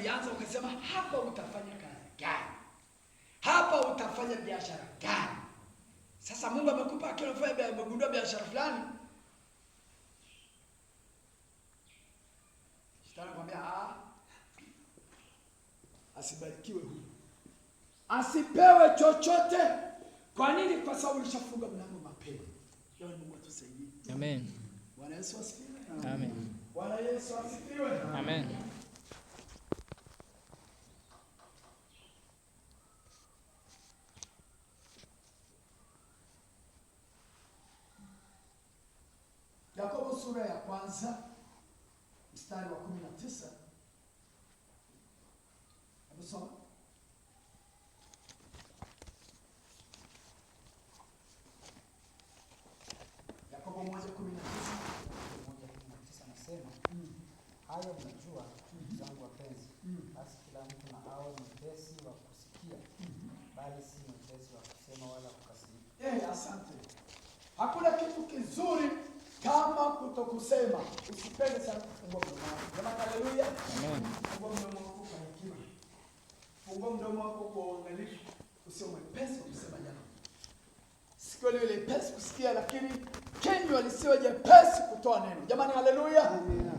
Ulianza ukasema hapa utafanya kazi gani? Hapa utafanya biashara gani? Sasa Mungu amekupa akili ufanye, amegundua biashara fulani. Shetani anakuambia asibarikiwe huyu. Asipewe chochote. Kwa nini? Kwa sababu ulishafunga mlango mapema. Leo Mungu atusaidie. Amen. Bwana Yesu asifiwe. Amen. Bwana Yesu asifiwe. Amen. Yakobo sura ya kwanza mstari wa 19. Hebu soma. Yakobo 1:19. 1:19 nasema, hayo mnajua, ndugu zangu wapenzi, basi kila mtu na awe mwepesi wa kusikia, bali si mwepesi wa kusema wala kukasirika. Asante. Hakuna kitu kizuri kama kutokusema. Usipende sana kufungua mdomo wako. Jamani, haleluya. Amen. Fungua mdomo wako kwa hekima. Fungua mdomo wako kwa uangalifu. Usiwe mwepesi wa kusema jambo. Sikio liwe lepesi kusikia, lakini kinywa lisiwe jepesi kutoa neno. Jamani, haleluya. Amen.